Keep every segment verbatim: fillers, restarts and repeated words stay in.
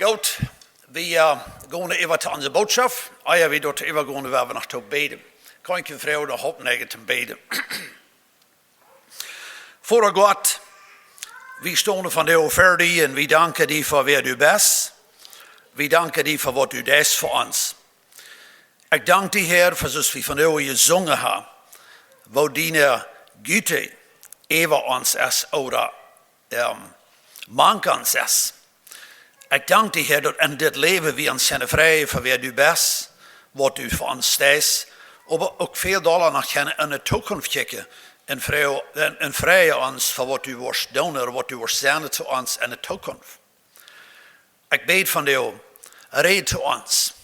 Goot, wie, äh, gonen äwa to onse Bootschoft. Ah jo, wie doa äwa gonen, woa wie noch to bäden. Kaun ekj junt froagen, noch oppnäajen to bäden? Voda Gott, wie stonen vondoag ver die un wie danken die fa wäa du best. Wie danken die fa waut du deist fa ons. Ekj dank die, Herr, fa soo aus wie vondoag jesungen haben, woo diene Güte äwa ons es, ooda, ähm, mank ons es. Ekj dank die, Herr, daut en dit Läwen wie ons kjennen freien fa wäa du best, waut du fa ons deist, oba uk väl dolla noch kjennen en de Zukunft kjikjen un frei-, un, un freien ons fa waut du woascht doonen, ooda waut du woascht sennen to ons en de Zukunft. Ekj bäd vondoag, räd to ons.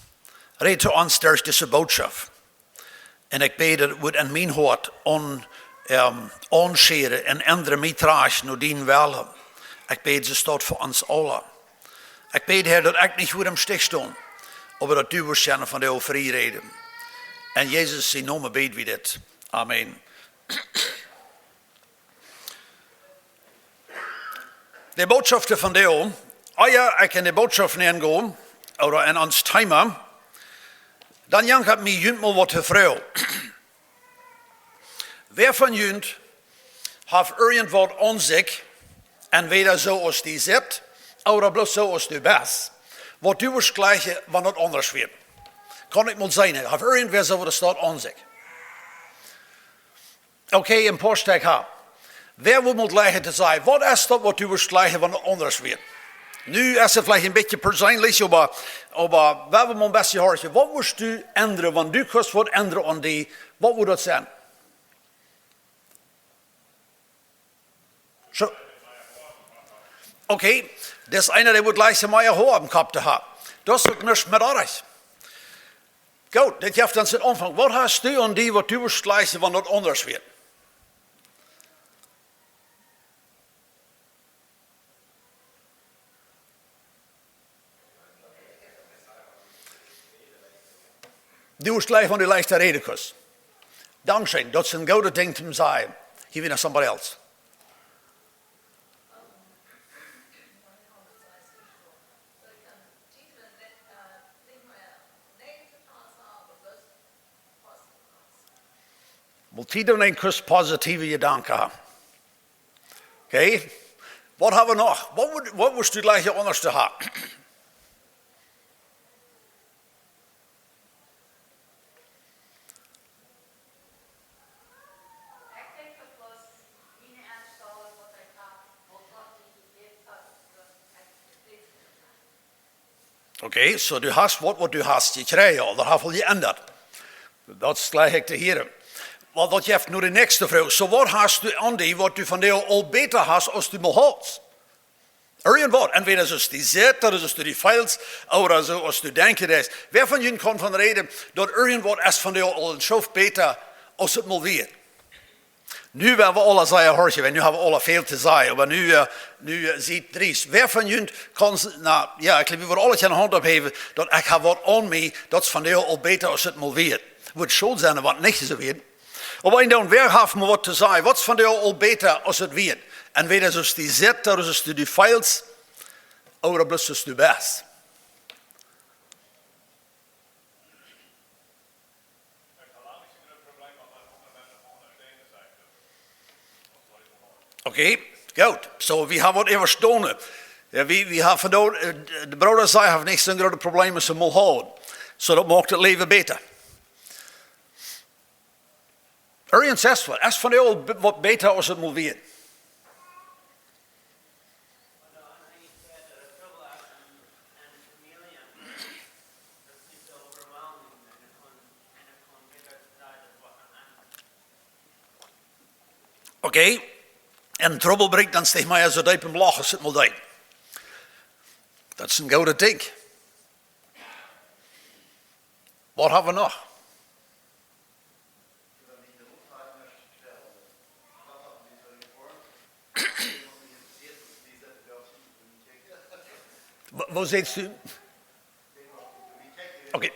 Räd to ons derch dise Bootschoft. Un ekj bäd, daut et wudd en mien Hoat aun-, ähm, aunscheren un endren mie trajcht no dienen Wellen. Ekj bäd, soo daut fa ons aula. Ekj bäd, Herr, daut ekj nich wudd em Stich stonen, oba daut du wurscht kjennen vondoag frie räden. En Jesus sienen Nomen bäd wie dit. Amen. De Bootschoft vondoag, ea ekj en de Bootschoft nenn go, ooda en ons Thema, dan jankat mie junt mol waut to froagen. Wäa von junt haft irjentwaut aun sikj, entwäda soo aus du sitst, ooda bloos soo aus du best, waut du wurscht jleichen, wan daut aundasch wia? Kaun ekj mol seenen, haft irjentwäa soo waut aun sikj? Okay, een poa Stekj ha. Wäa wudd mol jleichen to sajen, waut es daut, waut du wurscht jleichen, wan daut aundasch wia? Nu es et veleicht een bät perseenlich, oba, oba wie wellen mol een bät horchen. Waut wurscht du endren, wan du kust waut endren aun die? Waut wudd daut sennen? Soo. Okay, daut es eena, dee wudd jleichen mea Hoa aum Kopp to haben. Daut es uk nuscht met oajch. Goot, dit jeft ons een Aunfank. Waut hast du aun die, waut du wurscht jleichen, wan daut aundasch wia? Du wurscht jleichen, wan du leichta räden kaust. Dankscheen, daut es een goodet Dinkj to sajen. Hia wea noch somebody else. Mol Tiet doonen, een Kurs positive Jedanken haben. Okay? Waut haben wie noch? Waut wudd, waut wurscht du jleichen aundasch to haben? Okay, soo du hast waut, waut du hast jekjräajen, daut haft aul jeendat. Daut es jlikj to hieren. Wiels daut jeft nu de näakjste Froag. Soo waut hast du aun die, waut du vondoag aul bäta hast aus du mol haudst? Irjentwaut, entwäda soo aus du sitst, ooda soo aus du die feelst, ooda soo aus du denkjen deist. Wäa von junt kaun von räden, daut irjentwaut es vondoag aul een Schoof bäta aus et mol wia? Nu woa wie aula sajen, horch, nu haben wie aula väl to sajen, oba nu, äh, nu, äh, siet driest. Wäa von junt kaun s-, na, jo, ekj jleew, wie wudden aula eene Haunt opphäwen, daut ekj hab waut aun mie, daut es vondoag aul bäta aus et mol wia. Wudd schod sennen, wan et nich soo wia. Oba een dan, wäa haft mol waut to sajen? Waut es vondoag aul bäta aus et wia? Entwäda soo aus du sitst, ooda soo aus du die feelst, ooda bloos soo aus du best. Okay, goot. Soo, wie haben waut äwastonen. Jo, wie, wie haben vondoag, äh, de Brooda säd, hee haft nich soon grootet Problem aus hee mol haud. Soo, daut moakt daut Läwen bäta. Irjentwaut, es vondoag aul b-, waut bäta aus et mol wia? Okay, en Trubbel brinjt ons nich mea soo deep em Loch aus et mol deed. Daut es een goodet Dinkj. Waut haben wie noch? Woo, woo sitst du? Okay.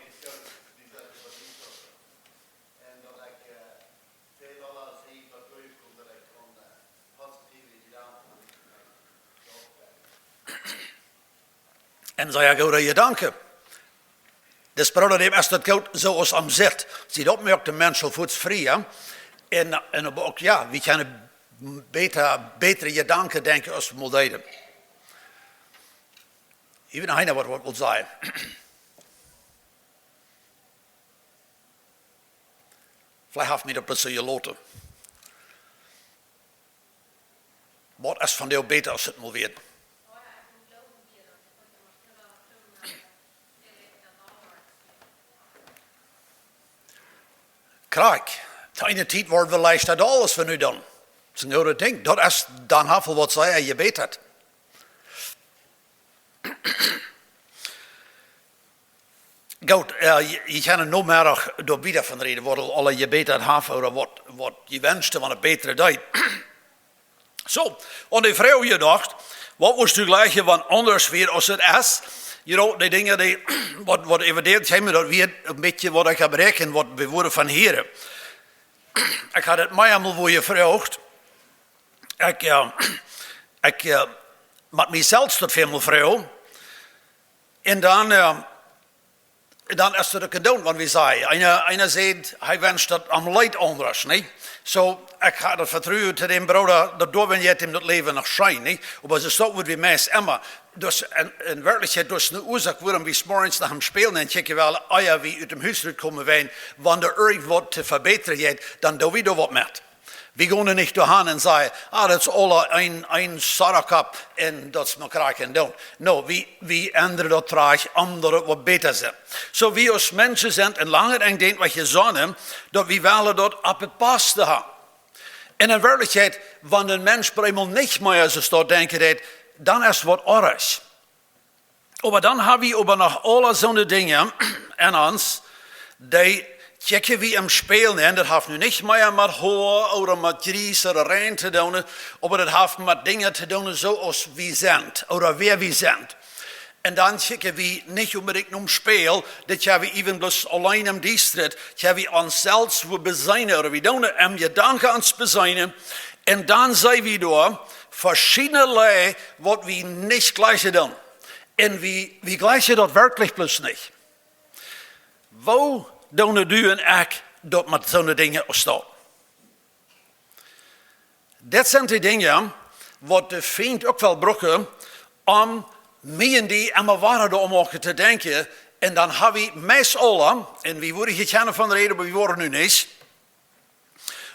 En sea gooda Jedanke. Dis Brooda, däm es daut goot, soo aus am sitt. See, daut moakt dän Mensch aul fuaz frie. En, en oba uk, jo, wie kjennen bäta, bätre Jedanken denkjen aus wie mol deeden. Ekj weet nich, eena waut, waut well sajen. Veleicht haft mie daut bloos soo jeloten. Waut es vondoag bäta aus et mol wia? Krakjt. Toom eene Tiet wort wie leichta doll aus wie nu dan. Daut es een goodet Dinkj. Daut es dan haft waut see jebät haft. Goot, äh, jie, jie kjennen Nomeddach doa wieda von räden, waut aul aule jebät haft ooda waut, waut jie wenschten, wan et bäta deed. Soo, un de Froag jedocht, waut wurscht du jlikjen, wan aundasch wia aus et es? You know, de Dinja, dee, waut, waut evident haben, daut wia een bät waut ekj hab berekjent, waut wie wudden von hieren. Ekj haud et mie eemol woo jefroagt. Ekj, äh, ekj, äh, mott mie selfst daut väl mol froagen. En dan, äh, dan es daut uk jedonen, wan wie sajen. Eena, eena sajcht, hee wenscht daut am leet aundasch, nä? Soo, ekj hab daut Vetruen to dän Brooda, daut doa, wan jeit am daut Läwen noch scheen, nä? Oba soo es daut, waut wie meist emma. Daut es en, en Werkjlichkjeit, daut es eene Uasoak, wuarom wie 's Morjes no däm Spälen kjikjen wellen, ea wie ut däm Hus rutkomen, wan, wan doa irjent waut to vebätren jeit, dan doo wie doa waut met. Wie gonen nich doahan un sajen, ah, daut es aula een, een Sodakopp un daut es mau krakjt un doot. No, wie, wie endren daut trigj, om daut et waut bäta es. Soo wie aus Menschen sent, en langet Enj denkjt, waut jie sajen, daut wie wellen daut opp et Baste haben. En en Werkjlichkjeit, wan een Mensch bie eemol nich mea soo es, daut denkjen deit, dan es waut aundasch. Oba dan hab wie oba noch aule soone Dinja en ons, dee kjikjen wie em Späl nenn, daut haft nu nich mea met Hoa ooda met Jries ooda Rein to doonen, oba daut haft met Dinja to doonen, soo aus wie sent, ooda wäa wie sent. En dan kjikjen wie nich onbedinjt nom Späl, daut jo wie even bloos auleen em Diestren, jo wie ons selfst woo beseenen, ooda wie doonen em Jedanken ons beseenen, en dan seenen wie doa veschiedne Leit, waut wie nich jlikjen doonen. En wie, wie jlikjen daut werkjlich bloos nich. Woo doonen du en ekj daut met soone Dinja aus daut? Dit sent de Dinja, waut de Fient uk well brucken, om mie en die emma wada doaromm to denkjen. En dan hab wie meist aule, en wie wudden hia kjennen von räden, oba wie wudden nu nich.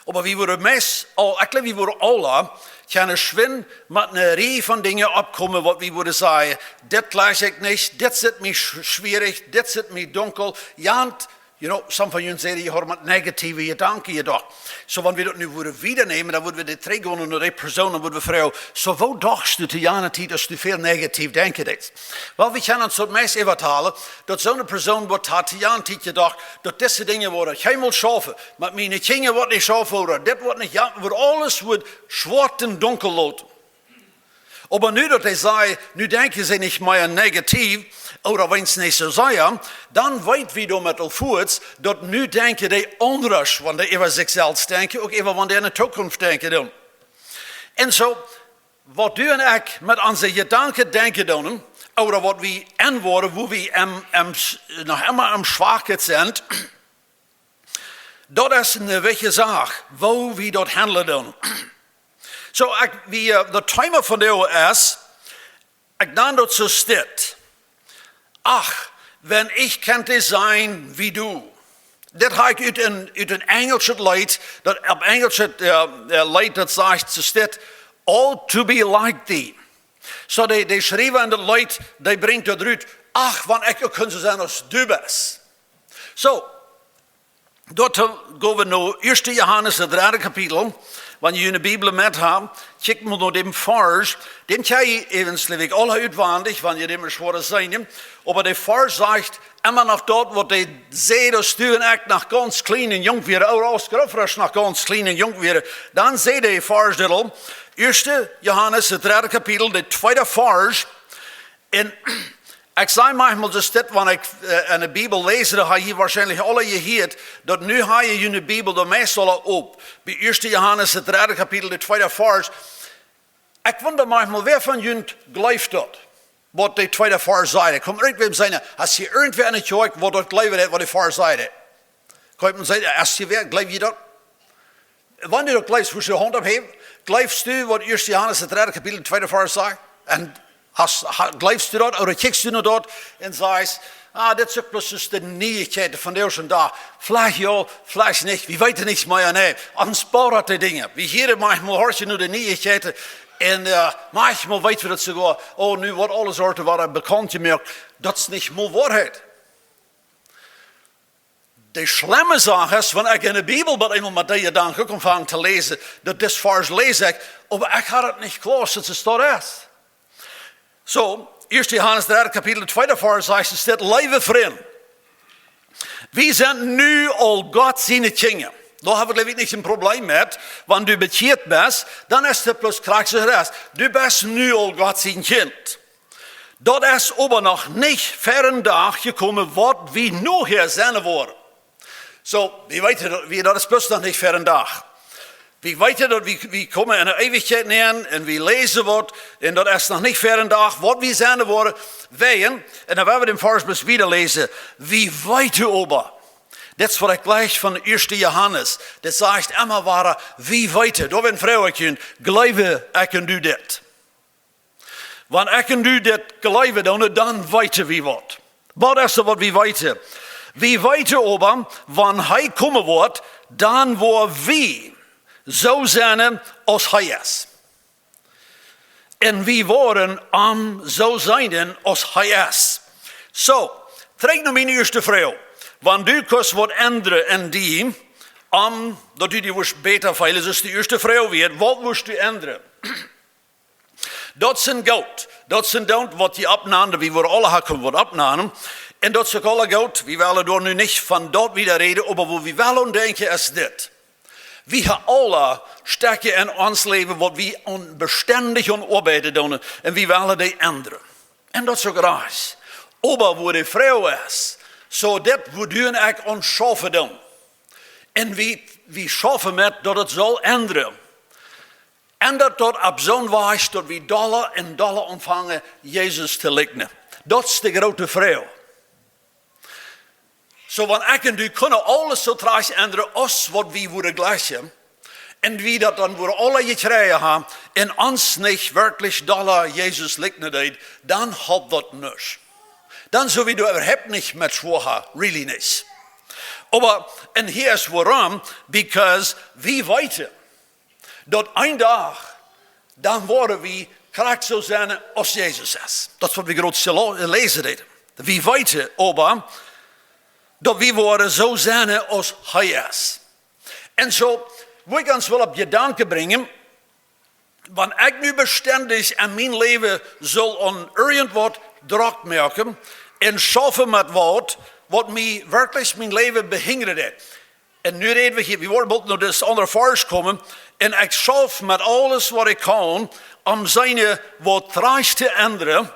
Oba wie wudden meist aul, ekj jleew, wie wudden aule kjennen schwind met eene Rieej von Dinja oppkomen, waut wie wudden sajen, dit jlikj ekj nich, dit sitt mie sch-, schwierich, dit sitt mie dunkel, jant, you know, some von junt säden, jie haben met negative Jedanken jedocht. Soo, wan wie daut nu wudden wieda nämen, dan wudden wie dee trigjgonen no dee Persoon, dan wudden wie froagen, soo, woo dochst du to jane Tiet, aus du väl negativ denkjen deetst? Well, wie kjennen ons daut meist äwatalen, daut soone Persoon, waut haud to jane Tiet jedocht, daut dise Dinja woaren kjeenmol schaufen, met miene Kjinja woat nich schaufen, ooda dit woat nich, jo, woat aules woat schwoat en dunkel loten. Oba nu daut hee säd, nu denkjen see nich mea negativ, ooda weens nich soo sea, dan weet wie doamet aul fuaz, daut nu denkjen dee aundasch, wan dee äwa sikj selfst denkjen, uk äwa wan dee aun de Zukunft denkjen doonen. En soo, waut du en ekj met onse Jedanken denkjen doonen, ooda waut wie enwoaren, woo wie em, em, noch emma em Schwachen sent, daut es eene wichtje Sach, woo wie daut handlen doonen. Soo, ekj, wie, äh, daut Thema vondoag es, ekj dan daut soo steit. Ach, wenn ich könnte sein wie du. Dit hab ekj ut een, ut een enjelschet Leet, daut opp Enjelsch, äh, äh, Leet, daut sajcht soo steit, "All to be like thee." Soo, de, de Schriewa en daut Leet, dee brinjt daut rut, ach, wan ekj uk kunn soo sennen aus du best. Soo, doa go wie no Ieeschte Johanes, daut dredde Kapitel. Wan jie june Bibel met haben, kjikjt mol no dän Varsch. Dän kjenn jie eefens, jleew ekj, aula utwendich, wan jie dän mol wudden seenen. Oba de Varsch sajcht emma noch daut, waut dee säd, aus du en ekj noch gaunz kjlien un junk wieren, ooda aus Groffrasch noch gaunz kjlien un junk wieren. Dan säd de Varsch dit aul, Ieeschte Johanes, daut dredde Kapitel, de tweede Varsch. En ekj saj maunchmol, daut dit, wan ekj, äh, enne Bibel läs, daut hab jie woarschienlich aula jehieet, daut nu hab jie june Bibel doa meist aula op. Bie Ieeschte Johanes, daut dredde Kapitel, de tweede Varsch. Ekj wunda maunchmol, wäa von junt jleeft daut? waut de tweede Varsch sajcht. Kaun irjentwäm sennen, aus hia irjentwäa enne Kjoakj, waut daut jleewen deit, waut de Varsch sajcht. Kaun eena sajen, es hia wäa, jleew jie daut? Wan du daut jleefst, wurscht du de Haunt opphäwen? Jleefst du, waut Ieeschte Johanes, daut dredde Kapitel, tweede Varsch sajcht? Un aus, ha-, jleefst du daut, ooda kjikjst du no daut un sajchst, ah, dit es uk bloos de Nieichkjeiten von dän ieeschten Dach? Veleicht jo, veleicht nich. Wie weeten nich mea, nä. Ons bothert dee Dinja. Wie hieren maunchmol, horchen no de Nieichkjeiten. Un, äh, maunchmol weeten wie daut soogoa, oh, nu woat aules woat wada bekaunt jemoakt. Daut es nich mol Woarheit. De schlemme Sach es, wan ekj enne Bibel bie eemol met dee Jedanken aunfang to läsen, daut dis Varsch läs ekj, oba ekj haud daut nich kloa, daut et daut es. Soo, Ieeschte Johanes dredde Kapitel, tweede Varsch sajcht, es dit: Leewe Frind, wie sent nu aul Gott siene Kjinja. Doa hab ekj, jleew ekj, nich een Problem met. Wan du bekjieet best, dan es dit bloos krakjt soo aus et es. Du best nu aul Gott sien Kjint. Daut es oba noch nich ver dän Dach jekomen, waut wie nohäa sennen woaren. Soo, wie weeten daut, wie, daut es bloos noch nich ver dän Dach. Wie weeten daut, wie, wie komen enne Eewichkjeit nenn un wie läsen waut, un daut es noch nich ver dän Dach, waut wie sennen woaren, wäajen, un dan woa wie dän Varsch bloos wieda läsen, wie weeten oba, dit es waut ekj jleich von Ieeschte Johanes, dit sajcht emma wada, wie weeten, doawäajen froag ekj junt, jleewen ekj un du dit? Wan ekj un du dit jleewen doonen, dan weeten wie waut. Waut es daut, waut wie weeten? Wie weeten oba, wan hee komen woat, dan woa wie soo sennen aus hee es. Un wie woaren am soo seenen aus hee es. Soo, trigj no miene ieeschte Froag. Wan du kaust waut endren en die, om daut du die wurscht bäta feelen, es de ieeschte Froag wia, waut wurscht du endren? Daut sent goot. Daut sent daut, waut jie oppnanen, wie woaren aule haben waut oppnanen. Un daut es uk aule goot. Wie wellen doa nu nich von daut wieda räden, oba wua wie wellen aun denkjen es dit. Wie haben aule Stekja en ons Läwen, waut wie aun bestendich aun oabeiden doonen. Un wie wellen dee endren. Un daut es uk rajcht. Oba wua de Froag es, soo dit, wua du un ekj aun schaufen doonen. Un wie, wie schaufen met, daut et saul endren. Un daut daut opp soon Wajch, daut wie dolla un dolla aunfangen, Jesus to likjnen. Daut es de groote Froag. Soo, wan ekj un du kunnen aules soo trajcht endren, aus waut wie wudden jleichen, un wie daut dan wudden aule jekjräajen haben, un ons nich werkjlich dolla Jesus likjnen deed, dan halpt daut nuscht. Dan soo wie du äwahaupt nich met schwoa haben, really nich. Oba, un hia es wuarom, because wie weeten, daut een Dach, dan woaren wie krakjt soo sennen aus Jesus es. Daut es waut wie jrod jela-, läsen deeden. Wie weeten oba, daut wie woaren soo sennen aus hee es. Un soo, wua ekj ons well opp Jedanken brinjen, wan ekj nu bestendich en mien Läwen saul aun irjentwaut drock moaken un schaufen met waut, waut mie werkjlich mien Läwen behinjren deit. Un nu räden wie hia, wie woaren boolt no dit aundre Varsch komen. Un ekj schauf met aules waut ekj kaun, om seenen waut trajcht to endren.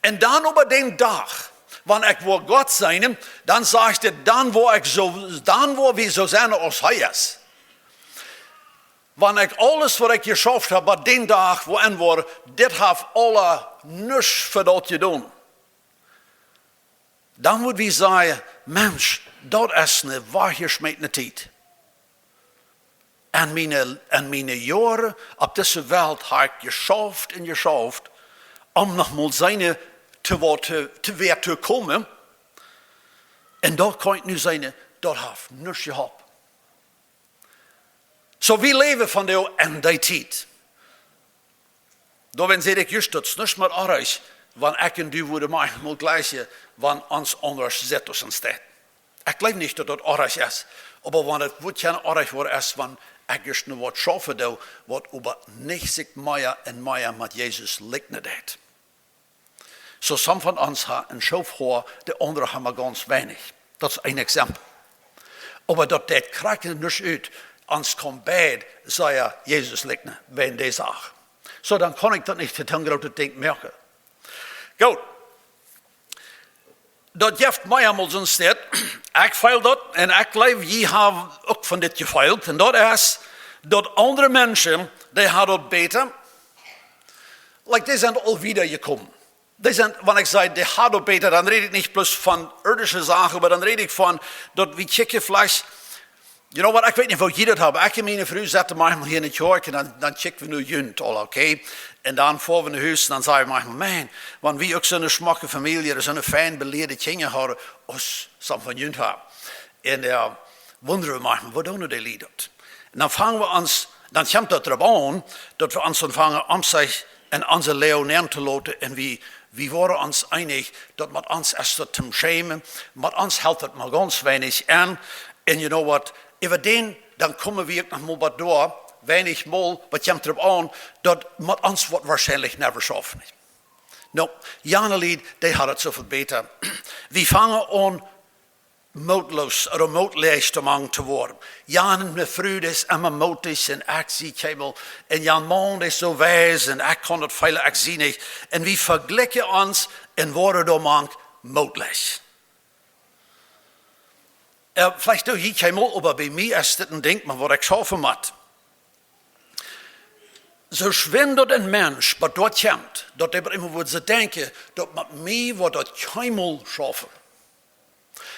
Un dan oba dän Dach, wan ekj woa Gott seenen, dan sajcht et, dan woa ekj soo, dan woa wie soo sennen aus hee es. Wan ekj aules waut ekj jeschauft hab, bat dän Dach, wua enn woat, dit haft aula nuscht fa daut jedonen. Dan wudd wie sajen, Mensch, daut es ne wajchjeschmätne Tiet. En miene, en miene Joaren opp dise Welt hab ekj jeschauft un jeschauft, om noch mol seenen to waut to, to wäa to komen. Un daut kaun ekj nu seenen, daut haft nuscht jeholpen. Soo, wie läwen vondoag en dee Tiet. Doawäajen säd ekj jrod, daut es nuscht mea oajch, wan ekj un du wudden mau mol jleichen, wan ons aundasch sitt aus ons deit. Ekj jleew nich, daut daut oajch es, oba wan et wudd kjeen oajch woaren es, wan ekj jrod nu waut schaufen doo, waut oba nich sikj mea un mea met Jesus likjnen deit. Soo, some von ons haben een Schoof Hoa, de aundre haben gaunz weinich. Daut es een Exempel. Oba daut deit krakjt nuscht ut, ons kaun beid sea Jesus likjnen, wäajen dee Sach. Soo, dan kaun ekj daut nich to een grootet Dinkj moaken. Goot. Daut jeft mie emol soon Stekj. Ekj feel daut, un ekj jleew, jie haben uk von dit jefeelt. Un daut es, daut aundre Menschen, dee haben daut bäta. Like, dee sent aul wieda jekomen. Dee sent, wan ekj saj, dee hauden daut bäta, dan räd ekj nich bloos von irdische Sachen, oba dan räd ekj von, daut wie kjikjen veleicht, you know what, ekj weet nich, woo jie daut haben. Ekj un miene Fru sitten maunchmol hia enne Kjoakj un dan, dan kjikjen wie no junt aul, okay? Un dan foaren wie no Hus un dan saj wie maunchmol, Maun, wan wie uk soone schmocke Famielje, soone fein belieede Kjinja hauden, aus soone von junt haben. Un, äh, wundren wie maunchmol, woo doonen dee Lied daut? Un dan fangen wie ons, dan kjemt daut doaropp aun, daut wie ons aunfangen, om sikj en onse Läwen nenntoloten. Un wie, wie woaren ons eenich, daut met ons es daut toom schämen, met ons helt daut mau gaunz weinich aun. Un you know what, äwa dän, dan komen wie uk noch mol waut doa, weinich mol, waut kjemt doaropp aun, daut met ons woat woarschienlich never schaufen. Nu, jane Lied, dee hauden daut soo väl bäta. Wie fangen aun, mootloos, ooda mootleech to mank to woaren. Jane Fru es emma mootich un ekj sie kjeenmol. Un jan Maun es soo wies un ekj kaun daut väl, ekj sie nich. Un wie vejlikjen ons un woaren doamank mootleech. Äh, veleicht doo jie kjeenmol, oba bie mie es dit een Dinkj, mau waut ekj schaufen mott. Soo schwind daut een Mensch, waut doa kjemt, daut dee emma woat soo denkjen, daut met mie woat daut kjeenmol schaufen.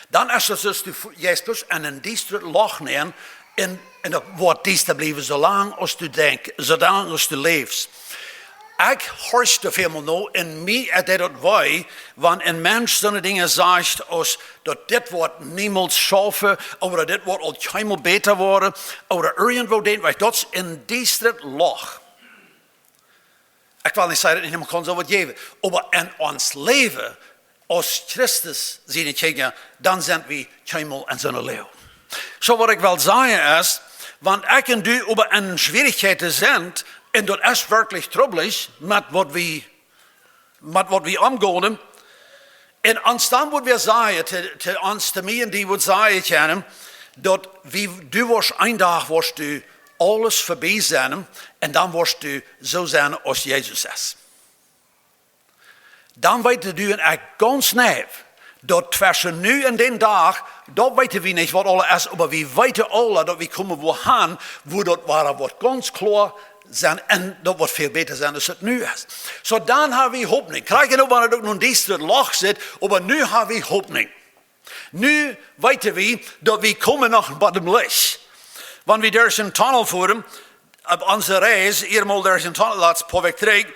Dan es daut, soo aus du fu-, jeist bloos en een diestret Loch nenn un, un daut woat diesta bliewen, soo lang aus du denkjst, soo lang aus du läfst. Ekj horcht doa väl mol no un mie, äh, deit daut wee, wan een Mensch soone Dinja sajcht aus, daut dit woat niemols schaufen, ooda dit woat aul kjeenmol bäta woaren, ooda irjentwoo denkjt, weetst, daut es een diestret Loch. Ekj well nich sajen, daut nich emma kaun soo waut jäwen, oba en ons Läwen aus Christus siene Kjinja, dan sent wie kjeenmol en soone Läwen. Soo, waut ekj well sajen es, wan ekj un du oba en Schwierichkjeiten sent, un daut es werkjlich trubblich met waut wie, met waut wie omgonen, un ons dan woat wie sajen, to, to ons, to mie un die woat sajen kjennen, daut wie, du woascht een Dach, woascht du aules vebie sennen, un dan woascht du soo sennen aus Jesus es. Dan weeten du un ekj gaunz neiw, daut tweschen nu un dän Dach, daut weeten wie nich, waut aules es, oba wie weeten aule, daut wie komen woahan, wua daut woat, woat gaunz kloa sennen un daut woat väl bäta sennen, aus daut nu es. Soo, dan ha wie Hopninj. Krakjt uk, wan daut uk noch een diestret Loch sitt, oba nu ha wie Hopninj. Nu weeten wie, daut wie komen no een bät Licht. Wan wie derch een Tunnel foaren, opp onse Reis, hia mol derch een Tunnel, latst poa Wäakj trigj,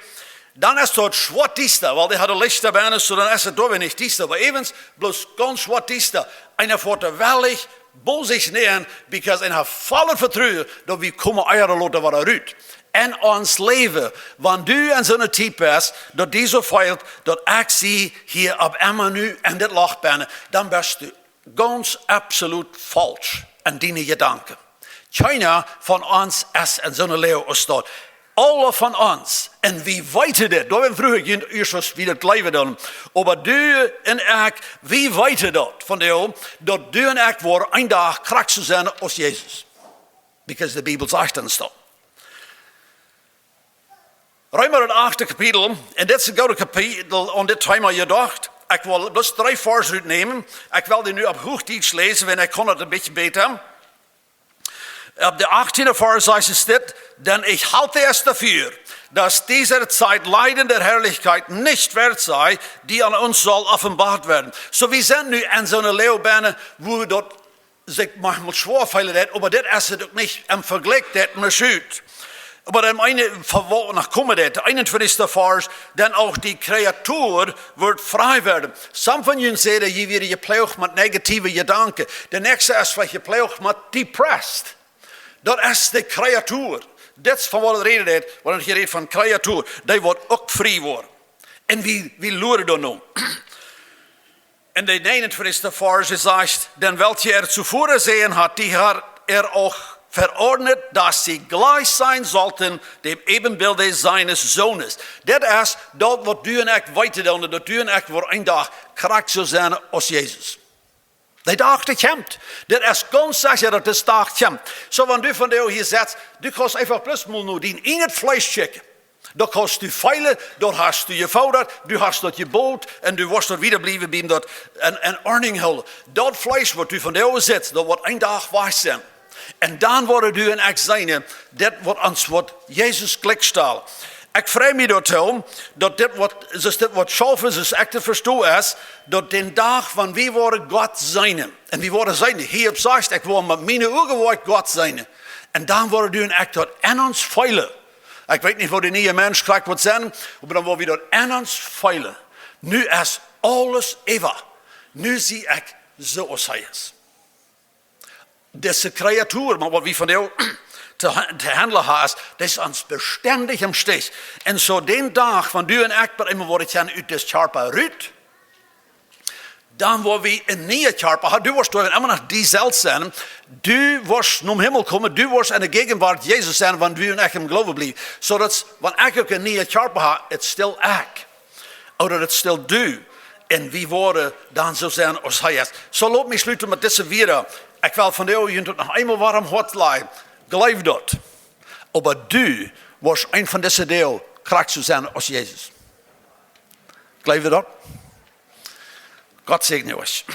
dan es daut schwoat diesta, wiels dee hauden Licht doabennen, soo dan es daut doa weinich diesta, oba äwent bloos gaunz schwoat diesta. Eena foat doa wellich bosich nenn, because eena haft vollet Vetruen, daut wie komen ea ooda lota wada rut. En ons Läwen, wan du en soone Tiet best, daut die soo feelt, daut ekj sie hia opp emma nu en dit Loch bennen, dan best du gaunz absolut faulsch en diene Jedanken. Kjeena von ons es en soone Läwen aus daut. Aule von ons, un wie weeten dit, daut wie froagen, jie, aus wie daut jleewen dan. Oba du un ekj, wie weeten daut von die, daut du un ekj woaren een Dach krakjt soo sennen aus Jesus. Because de Bibel sajcht ons daut. Reema, daut achte Kapitel, un dit es een goodet Kapitel, aun dit Thema jedocht. Ekj well bloos dree Varsch rutnämen. Ekj well dee nu opp Huachdietsch läsen, wiels ekj kaun daut een bät bäta. Opp dän achttienden Varsch sajcht et dit: „Denn ich halte es dafür, dass dieser Zeit Leiden der Herrlichkeit nicht wert sei, die an uns soll offenbart werden.“ Soo, wie sent nu en soone Läwen bennen, wua daut sikj maunchmol schwoa feelen deit, oba dit es et uk nich em Vejlikj, dit met Schult. Oba dan eene, von wua noch komen deit, dee eenuntwintichste Varsch, „Denn auch die Kreatur wird frei werden.“ Sommje von junt sajen, jie wieren jeploagt met negative Jedanken. De näakjste es veleicht jeploagt met depressed. Daut es de Kreatur. Dit es von waut et räden deit, wan et hia rät von Kreatur. Dee woat uk frie woaren. Un wie, wie luaren doano. En dän eenuntwintichsten Varsch sajcht: „Denn welche er zuvor ersehen hat, die hat er auch verordnet, dass sie gleich sein sollten dem Ebenbilde seines Sohnes.“ Dit es daut, waut du un ekj weeten doonen, daut du un ekj woaren een Dach krakjt soo sennen aus Jesus. De Dach, dee kjemt. Dit es gaunz secha, daut de Dach kjemt. Soo, wan du vondoag hia sitst, du kaust eefach bloos mol no dien ieejnet Fleesch kjikjen. Daut kaust du feelen, daut hast du jefoodat, du hast daut jebot un du woascht daut wieda bliewen bie daut en, en Ordnunk hoolen. Daut Fleesch, waut du vondoag sitst, daut woat een Dach wajch sennen. Un dan woaren du un ekj seenen, dit woat ons, woat Jesus jlikj stalen. Ekj frei mie doatoo, daut dit waut, soo dit waut schaufen, soo ekj daut vesto, es, daut dän Dach, wan wie woaren Gott seenen, un wie woaren seenen, hee haft jesajcht, ekj woa met miene Uagen woa ekj Gott seenen, un dan woaren du un ekj daut en ons feelen. Ekj weet nich, woo de niee Mensch krakjt woat sennen, oba dan woa wie daut en ons feelen. Nu es aules äwa. Nu sie ekj soo aus hee es. Dise Kreatua, mau waut wie von dee to, to haundlen haben, es, dee es ons bestendich em Stich. Un soo dän Dach, wan du un ekj bie eemol woaren kjennen ut disen Kjarpa rut, dan woa wie een nieen Kjarpa haben. Du woascht doa emma noch die selfst sennen. Du woascht nom Himmel komen. Du woascht enne Jäajenwuat Jesus sennen, wan du un ekj em Gloowen bliewen. Soo daut, wan ekj uk een nieen Kjarpa hab, it's still ekj. Ooda it's still du. Un wie woaren dan soo sennen aus hee es. Soo lot mie schluten met dise Wieed. Ekj well von dee junt noch eemol woarm Hoat lajen. Jleew daut. Oba du woascht een von dise Doag krakjt soo sennen aus Jesus. Jleew daut? Gott säajen junt.